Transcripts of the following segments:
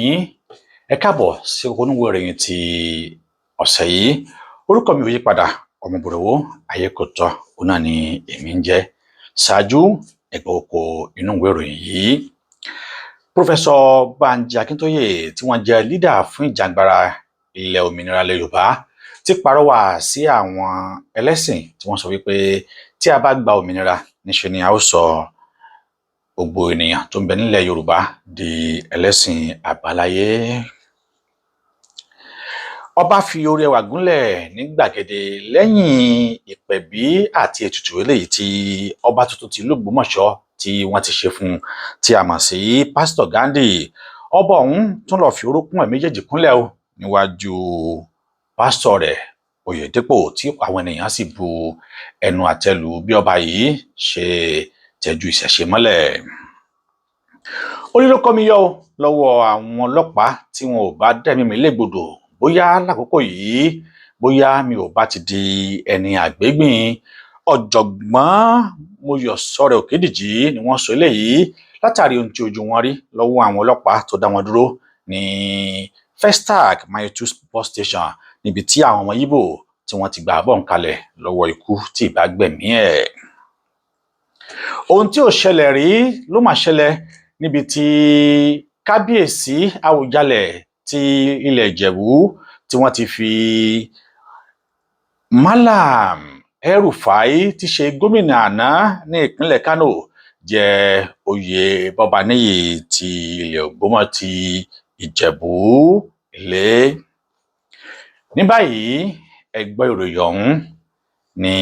Yín, ẹ káàbọ̀ sí oníwèé ìròyìn ti ọ̀sẹ̀ yìí. Orúkọ mi ò yí padà, ọmọ bòròwó ayé kò tọ́, òun náà ni èmi ń jẹ́. Ṣáájú, ẹ̀gbọ́n oko inú ìwé ìròyìn yìí. Professor Banji Akíntóyè, tí wọ́n jẹ́ leader fún ìjàngbara ilẹ̀ òmìnira ilẹ̀ Yorùbá, ti pàrọwà sí àwọn ẹlẹ́sìn tí wọ́n sọ wípé tí a bá gba òmìnira, níṣe ni a ó sọ gbogbo ènìyàn tó ń bẹ nílẹ̀ Yorùbá di ẹlẹ́sìn àbáláyé. Ọba fi orí ẹwà gúnlẹ̀ ní gbàgede lẹ́yìn ìpẹ̀bí àti ètùtù eléyìí tí ọba tuntun ti ìlú Ògbómọ̀ṣọ́ tí wọ́n ti ṣe fún un, tí a mọ̀ sí Pásítọ̀ Ghandi. Ọba ọ̀hún tún lọ́ọ́ fi orúnkún ẹ̀ méjèèjì kúnlẹ̀ o níwájú pásítọ̀ rẹ̀ Oyèdépò, tí àwọn ènìyàn sì bu ẹnu àtẹ́ lù bí ọba yìí ṣe tẹ́jú ìṣẹ̀ṣe mọ́lẹ̀. Orí ló kọ́ mi yọ o lọ́wọ́ àwọn ọlọ́pàá, tí wọn ò bá dẹ́mi mi légbodò bóyá lákòókò yìí, bóyá mi ò bá ti di ẹni àgbégbìn. Ọ̀jọ̀gbọ́n Mọ́yọ̀sọ́rẹ́ Òkèdìjì ni wọ́n sọ eléyìí látàrí ohun tí ojú wọn rí lọ́wọ́ àwọn ọlọ́pàá tó dá wọn dúró ní Festac Mile 2 bus station, níbi tí àwọn ọmọ Ìgbò tí wọ́n ti gbà bọ̀ ń kalẹ̀ lọ́wọ́ ikú tí ìbá gbẹ̀mí ẹ̀. Ohun tí ò ṣẹlẹ̀ rí ló mà ṣẹlẹ̀ níbi tí kábíyèsí Àwùjalẹ̀ ti ilẹ̀ Ìjẹ̀bú tí wọ́n ti fi Mallam El-Rufai, tí ṣe gómìnà àná ní ìpínlẹ̀ Kánò, jẹ oyè Bọ́baníyì ti ilẹ̀ Ògbómọ̀ ti Ìjẹ̀bú Ilé. Ní báyìí, ẹ gbọ́ ìròyìn ọ̀hún ní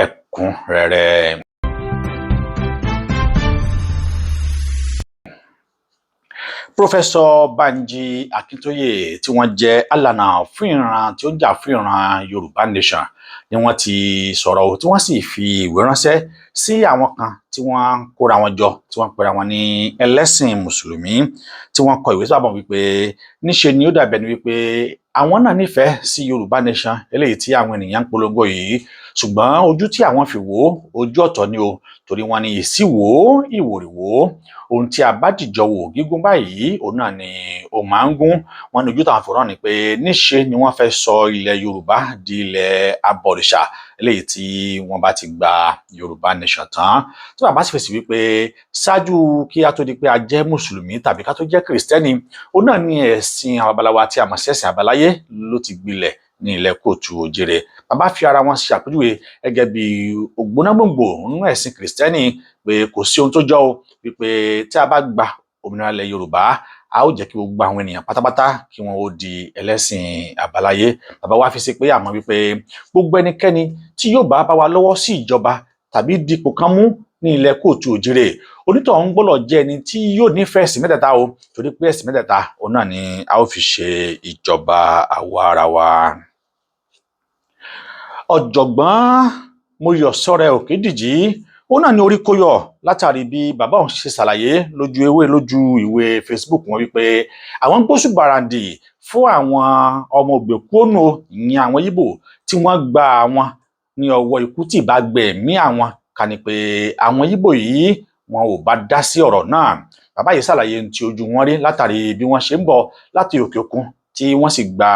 ẹ̀kúnrẹ́rẹ́. Professor Banji Akíntóyè, tí wọ́n jẹ́ alànà fún ìran tí ó ń jà fún ìran Yorùbá Nation, ni wọ́n ti sọ̀rọ̀, tí wọ́n sì fi ìwé ránṣẹ́ sí àwọn kan tí wọ́n kóra wọn jọ, tí wọ́n pera wọn ní ẹlẹ́sìn mùsùlùmí, tí wọ́n kọ ìwé sábà wípé níṣe ni ó dàbẹ̀ ni wípé àwọn náà nífẹ̀ẹ́ sí Yorùbá Nation eléyìí tí àwọn ènìyàn ń polongo yìí, ṣùgbọ́n ojú tí àwọn fi wò ó, ojú ọ̀tọ̀ ni o, torí wọ́n ní ìsíwò ìwòrìwò, ohun tí a bá dìjọ wò gígùn báyìí, òun náà ni ó máa ń gún. Wọ́n ní ojú táwọn fòrán ni pé níṣe ni wọ́n fẹ́ sọ ilẹ̀ Yorùbá di ilẹ̀ abọ̀rìṣà eléyìí tí wọ́n bá ti gba Yorùbá Nation tán. Tí bàbá sì fèsì wípé ṣáájú kí a tó di pé a jẹ́ mùsùlùmí tàbí ká tó jẹ́ kìrìsìtẹ́nì, òun náà ní ẹ̀sìn àwọn babaláwa tí a mọ̀ sí ẹ̀sìn àbáláyé ló ti gbilẹ̀ ní ilẹ̀ kóòtù òjèrè. Bàbá fi ara wọn ṣe àpèjúwe gẹ́gẹ́ bí ògbónágbòǹgbò nínú ẹ̀sìn kìrìsìtẹ́nì, pé kò sí ohun tó jọ o, wípé tí a bá gba òmìnira ilẹ̀ Yorùbá, a ó jẹ́ kí gbogbo àwọn ènìyàn pátápátá kí wọ́n ó di ẹlẹ́sìn àbáláyé. Bàbá wa fi sí pé àmọ́ wípé gbogbo ẹnikẹ́ni tí yóò bá bá wa lọ́wọ́ sí ìjọba tàbí dipò kan mú ní ilẹ̀ kóòtù òjèrè, onítọ̀hún gbọ́dọ̀ jẹ́ ẹni tí yóò nífẹ̀ẹ́ ẹ̀sìn mẹ́tẹ̀ẹ̀ta o, torí pé ẹ̀sìn mẹ́tẹ̀ẹ̀ta òun náà ni a ó fi ṣe ìjọba àwa ara wa. Ọ̀jọ̀gbọ́n Mọ́yọ̀sọ́rẹ́ Òkèdìjì, òun náà ní orí kó yọ látàrí bí bàbá òun ṣe ṣàlàyé lójú ewé lójú ìwé Facebook wọn wípé àwọn ń gbóṣù bàràǹdì fún àwọn ọmọ ògbèkúònù, ìyẹn àwọn Ìgbò tí wọ́n gba àwọn ní ọwọ́ ikú tí ìbá gbẹ̀mí àwọn, ká ní pé àwọn Ìgbò yìí wọn ò bá dá sí ọ̀rọ̀ náà. Bàbá yìí ṣàlàyé ohun tí ojú wọn rí látàrí bí wọ́n ṣe ń bọ̀ láti òkè òkun, tí wọ́n sì gba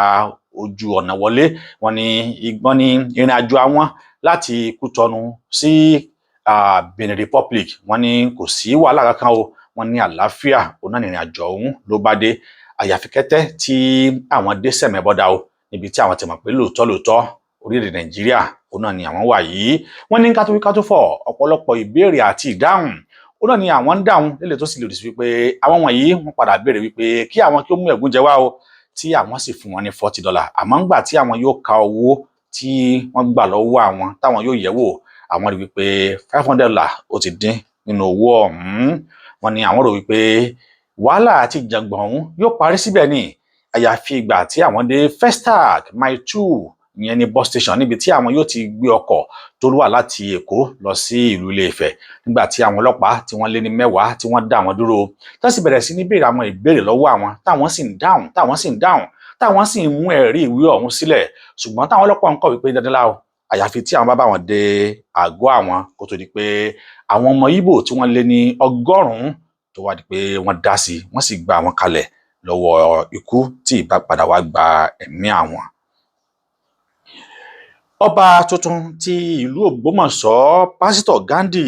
ojú ọ̀nà wọlé. Wọ́n ní ìgbọ́n ní ìrìn àjò àwọn láti Kútọ̀nù sí Benin Republic, wọ́n ní kò sí wàhálà kankan o. Wọ́n ní àlàáfíà òun náà ní ìrìn àjò ọ̀hún ló bá dé, àyàfi kẹ́tẹ́ tí àwọn dé sẹ̀mẹ́ bọ́dà o, níbi tí àwọn ti mọ̀ pé lóòótọ́ lóòótọ́ orílẹ̀-èdè Nàìjíríà òun náà ni àwọn wà yìí. Wọ́n ní kátó wí kátó fọ̀, ọ̀pọ̀lọpọ̀ ìbéèrè àti ìdáhùn òun náà ni àwọn ń dáhùn lélẹ̀, tó sì lòdì sí wípé àwọn wọ̀nyí wọ́n padà béèrè wípé kí àwọn kí ó mú ẹ̀gúnjẹ wá o, tí àwọn sì fún wọn ní $40. Àmọ́ ńgbà tí àwọn yóò ka owó tí wọ́n gbà lọ́wọ́ àwọn, táwọn yóò yẹ̀ wò, àwọn rí wípé $500 ó ti dín nínú owó ọ̀hún. Wọ́n ní àwọn rò wípé wàhálà àti ìjàngbọ̀n ọ̀hún yóò parí síbẹ̀ ni, àyàfi ìgbà tí àwọn dé Festac Mile 2, ìyẹn ní bus station, níbi tí àwọn yóò ti gbé ọkọ̀ tó wà láti Èkó lọ sí ìlú Ilé-Ifẹ̀, nígbà tí àwọn ọlọ́pàá tí wọ́n lé ní 10 tí wọ́n dá àwọn dúró, tó sì bẹ̀rẹ̀ sí ní béèrè àwọn ìbéèrè lọ́wọ́ àwọn, táwọn sì ń dáhùn, táwọn sì ń dáhùn, táwọn sì ń mú ẹ̀rí ìwé ọ̀hún sílẹ̀, ṣùgbọ́n táwọn ọlọ́pàá ń kọ̀ wípé dandan lá o, àyàfi tí àwọn bá bá wọn dé àgọ́ àwọn, kó tó di pé àwọn ọmọ Ìgbò tí wọ́n lé ní 100 tó wá di pé wọ́n dá sí, wọ́n sì gba àwọn kalẹ̀ lọ́wọ́ ikú tí ìbá padà wá gba ẹ̀mí àwọn. Ọba tuntun ti ìlú Ògbómọ̀ṣọ́, Pásítọ̀ Ghandi,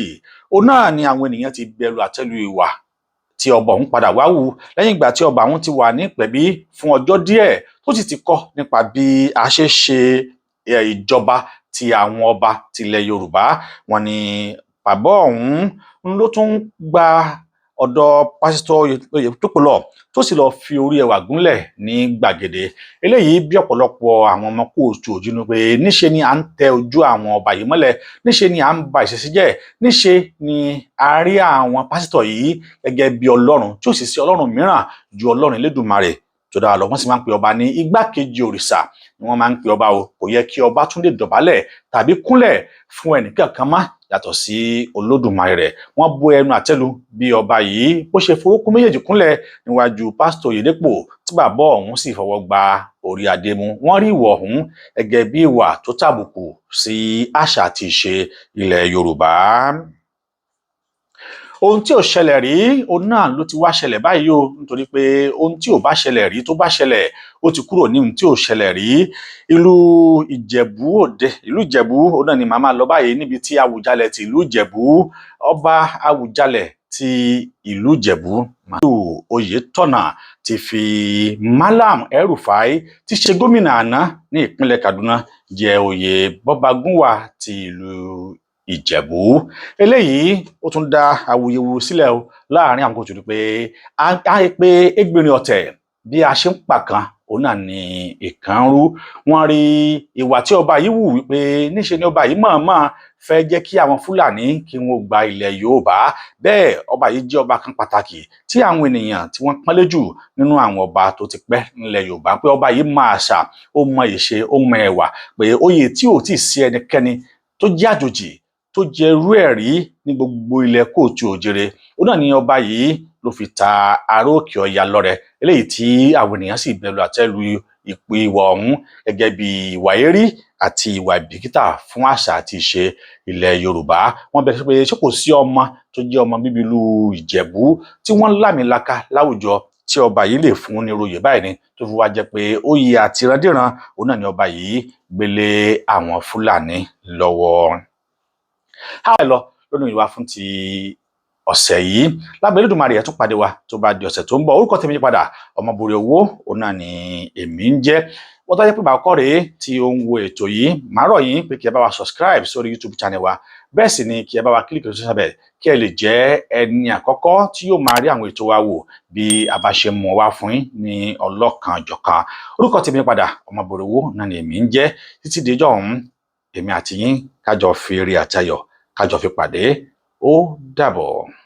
òun náà ni àwọn ènìyàn ti bẹ̀rù àtẹ́lu ìwà tí ọba ọ̀hún padà wá wù lẹ́yìn ìgbà tí ọba ọ̀hún ti wà ní ìpẹ̀bí fún ọjọ́ díẹ̀, tó sì ti kọ́ nípa bí a ṣe ṣe ìjọba ti àwọn ọba tilẹ̀ Yorùbá. Wọ́n ní bàbá ọ̀hún ló tún gba ọ̀dọ̀ Pásítọ̀ Oyèdépò lọ, tó sì lọ́ọ́ fi orí ẹwà gúnlẹ̀ ní gbàgede. Eléyìí bí ọ̀pọ̀lọpọ̀ àwọn ọmọ kóòtù òjúnú pé níṣe ni à ń tẹ ojú àwọn ọba yìí mọ́lẹ̀, níṣe ni à ń ba ìṣẹ̀ṣe jẹ́, níṣe ni a rí àwọn pásítọ̀ yìí gẹ́gẹ́ bí ọlọ́run, tí ó sì sí ọlọ́run mìíràn ju Ọlọ́run Elédùmarè tó dára lọ. Wọ́n sì máa ń pe ọba ní igbákejì òrìṣà ni wọ́n máa ń pe ọba o. Kò yẹ kí ọba tún lè dọ̀bálẹ̀ tàbí kúnlẹ̀ fún ẹnìkankan mọ́ yàtọ̀ sí Olódùmarè rẹ̀. Wọ́n bú ẹnu àtẹ́lu bí ọba yìí bó ṣe forúkún méjèèjì kúnlẹ̀ níwájú Pásítọ̀ Oyèdépò, tí bàbá ọ̀hún sì fọwọ́ gba orí adé mú. Wọ́n rí ìwà ọ̀hún gẹ́gẹ́ bí ìwà tó tàbùkù sí àṣà àti ìṣe ilẹ̀ Yorùbá. Ohun tí ò ṣẹlẹ̀ rí, òun náà ló ti wá ṣẹlẹ̀ báyìí o, nítorí pé ohun tí ò bá ṣẹlẹ̀ rí, tó bá ṣẹlẹ̀, ó ti kúrò ní ohun tí ò ṣẹlẹ̀ rí. Ìlú Ìjẹ̀bú Òde, ìlú Ìjẹ̀bú, òun náà ni màá máa lọ báyìí, níbi tí Àwùjalẹ̀ ti ìlú Ìjẹ̀bú, Ọba Àwùjalẹ̀ ti ìlú Ìjẹ̀bú, Oyètọ́nà, ti fi Malam El-Rufai, tí ṣe gómìnà àná ní ìpínlẹ̀ Kaduna, jẹ oyè Bọ́bagúnwà ti ìlú Ìjẹ̀bú. Eléyìí ó tún dá awuyewuye sílẹ̀ o láàrin àwọn kòtò pé á pé égbìnrin ọ̀tẹ̀, bí a ṣe ń pa kan, òun náà ni ìkan ń rú. Wọ́n rí ìwà tí ọba yìí wù wípé níṣe ni ọba yìí mọ̀ọ́mọ̀ fẹ́ jẹ́ kí àwọn Fúlàní kí wọ́n gba ilẹ̀ Yorùbá. Bẹ́ẹ̀ ọba yìí jẹ́ ọba kan pàtàkì tí àwọn ènìyàn tí wọ́n pọ́nlé jù nínú àwọn ọba tó ti pẹ́ nílẹ̀ Yorùbá, pé ọba yìí mọ àṣà, ó mọ ìṣe, ó mọ ẹwà, pé oyè tí ò tí ì sí ẹnikẹ́ni tó jẹ́ àjòjì tó jẹ irú ẹ̀ rí ní gbogbo ilẹ̀ kóòtù òjèrè, ó náà ní ọba yìí ló fi ta ará òkè ọya lọ́rẹ. Eléyìí tí àwọn ènìyàn sì bẹ̀rù àtẹ́lu ìpè ìwà ọ̀hún gẹ́gẹ́ bí ìwà èérí àti ìwà ìbìkítà fún àṣà àti ìṣe ilẹ̀ Yorùbá. Wọ́n bẹ̀rẹ̀ pé ṣé kò sí ọmọ tó jẹ́ ọmọ bíbí ìlú Ìjẹ̀bú tí wọ́n lámìlaka láwùjọ tí ọba yìí lè fún ní oyè báyìí ni, tó fi wá jẹ́ pé oyè àtìrandíran òun náà ni ọba yìí gbélé àwọn Fúlàní lọ́wọ́. Á lọ lónìí ìwà fún ti ọ̀sẹ̀ yìí. Lábẹ́ Olódùmarè, ẹ̀ tún pàdé wa tó bá di ọ̀sẹ̀ tó ń bọ̀. Orúkọ tèmi yí padà, Ọmọbùrẹ̀ Owó, òun náà ni èmi ń jẹ́. Wọ́n tó jẹ́ pé bàkọ́ rèé tí ó ń wo ètò yìí, màá rọ̀ yín pé kí ẹ bá wa subscribe sórí YouTube channel wa, bẹ́ẹ̀ sì ni kí ẹ bá wa click lórí sábẹ̀, kí ẹ lè jẹ́ ẹni àkọ́kọ́ tí yóò máa rí àwọn ètò wa wò bí a bá ṣe mú wá fún yín ní ọlọ́kan-ò-jọ̀kan. Orúkọ tèmi padà, Ọmọbùrẹ̀ Owó náà ni èmi ń jẹ́. Títí dijọ́ ọ̀hún, èmi àti yín kájọ fi eré àtayọ̀ kájọ fi pàdé. Ó dàbọ̀.